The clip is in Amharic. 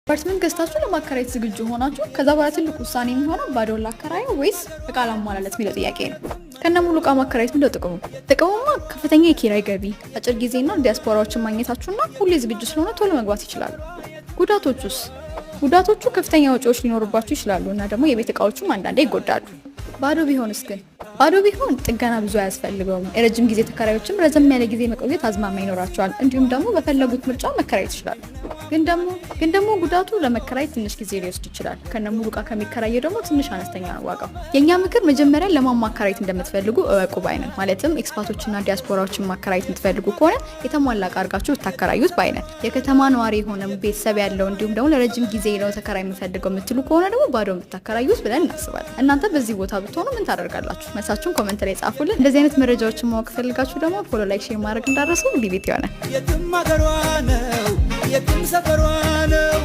አፓርትመንት ገዝታችሁ ለማከራየት ዝግጁ ሆናችሁ ከዛ በኋላ ትልቁ ውሳኔ የሚሆነው ባዶውን ላከራየው ወይስ እቃ ላሟላለት የሚለው ጥያቄ ነው። ከነ ሙሉ እቃ ማከራየት ምንድነው ጥቅሙ? ጥቅሙማ ከፍተኛ የኪራይ ገቢ፣ አጭር ጊዜና ዲያስፖራዎችን ማግኘታችሁና ሁሌ ዝግጁ ስለሆነ ቶሎ መግባት ይችላሉ። ጉዳቶቹስ? ጉዳቶቹ ከፍተኛ ወጪዎች ሊኖሩባችሁ ይችላሉ እና ደግሞ የቤት እቃዎቹም አንዳንዴ ይጎዳሉ። ባዶ ቢሆንስ ግን? ባዶ ቢሆን ጥገና ብዙ አያስፈልገውም። የረጅም ጊዜ ተከራዮችም ረዘም ያለ ጊዜ መቆየት አዝማሚያ ይኖራቸዋል። እንዲሁም ደግሞ በፈለጉት ምርጫ መከራየት ይችላሉ። ግን ደግሞ ጉዳቱ ለመከራየት ትንሽ ጊዜ ሊወስድ ይችላል። ከነ ሙሉ እቃ ከሚከራየው ደግሞ ትንሽ አነስተኛ ነው ዋጋው። የእኛ ምክር መጀመሪያ ለማን ማከራየት እንደምትፈልጉ እወቁ ባይ ነን። ማለትም expat ኦችና ዲያስፖራዎችን ማከራየት የምትፈልጉ ከሆነ የተሟላ እቃ አድርጋችሁ ብታከራዩት ባይ ነን። የከተማ ነዋሪ የሆነ፣ ቤተሰብ ያለው፣ እንዲሁም ደግሞ ለረጅም ጊዜ ነው ተከራይ የምፈልገው የምትሉ ከሆነ ደግሞ ባዶ ብታከራዩት ብለን እናስባለን። እናንተ በዚህ ቦታ ብትሆኑ ምን ታደርጋላችሁ? መልሳችሁን comment ላይ ጻፉልን። እንደዚህ አይነት መረጃዎችን ማወቅ ፈልጋችሁ ደግሞ follow፣ like፣ share ማድረግ እንዳትረሱ። ሊቤት ይሆናል። የትም አገሯ ነው፣ የትም ሰፈሯ ነው።